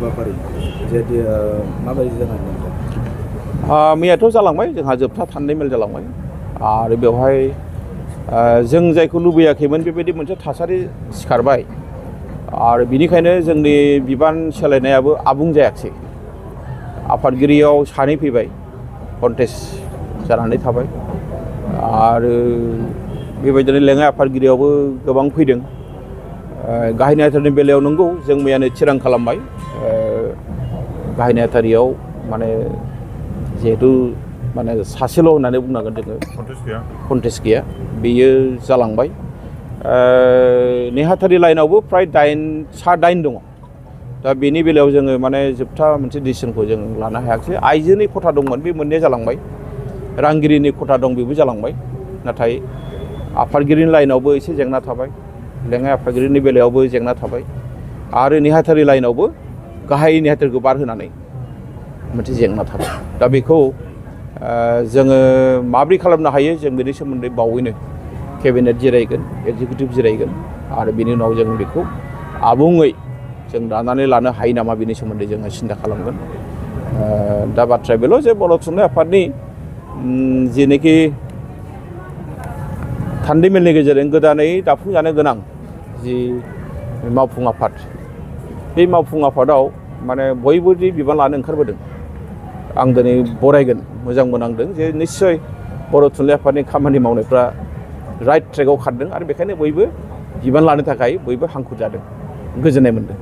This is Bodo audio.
हाबाफारि जे माबायदि जानानै दं? मैयाथ' जालांबाय जोंहा जोबथा थान्दै मेल जालांबाय आरो बेवहाय जों जायखौ लुबैयाखैमोन बेबायदि मोनसे थासारि सिखारबाय आरो बिनिखायनो जोंनि बिबान सोलायनायाबो आबुं जायाखिसै। आफादगिरियाव सानै फैबाय, कन्टेस्ट जानानै थाबाय आरो बेबायदिनो लेङाइ आफादगिरियावबो गोबां फैदों। गाहाय नेहाथारिनि बेलायाव नंगौ जों मैयानो थिरां खालामबाय गाहाय नेहाथारियाव माने जिहेतु माने सासेल' होननानै बुंनांगोन जोङो, कन्टेस्ट गैया, बेयो जालांबाय। नेहाथारि लाइनावबो फ्राय 9 दङ। दा बेनि बेलायाव जोङो माने जोबथा मोनसे डिसिसनखौ जों लानो हायाखिसै। आइजोनि खथा दंमोन, बे मोननैया जालांबाय। रांगिरिनि खथा दं, बेबो जालांबाय। नाथाय आफादगिरिनि लाइनावबो एसे जेंना थाबाय, लेङाइ आफादगिरिनि बेलायावबो जेंना थाबाय आरो नेहाथारि लाइनावबो गाहाय नेहाथारिखौ बारहोनानै मोनसे जेंना थाबाय। दा बेखौ जोङो माब्रै खालामनो हायो जों बेनि सोमोन्दै बावैनो केबिनेट जिरायगोन, एक्जिकिउटिभ जिरायगोन आरो बिनि उनाव जों बेखौ आबुङै जों दानानै लानो हायो नामा बेनि सोमोन्दै जोङो सिन्था खालामगोन। दा बाथ्राया बेल' जे बर' थुनलाइ आफादनि जेनोखि थान्दै मेलनि गेजेरजों गोदानै दाफुंजानो गोनां जि मावफुं आफाद, बे मावफुं आफादाव माने बयबो जि बिबान लानो ओंखारबोदों, आं दिनै बरायगोन, मोजां मोननांदों जे निस्सय बर' थुनलाइ आफादनि खामानि मावनायफ्रा राइट ट्रेकआव खारदों आरो बेखायनो बयबो बिबान लानो थाखाय बयबो हांखुर जादों, गोजोननाय मोनदों।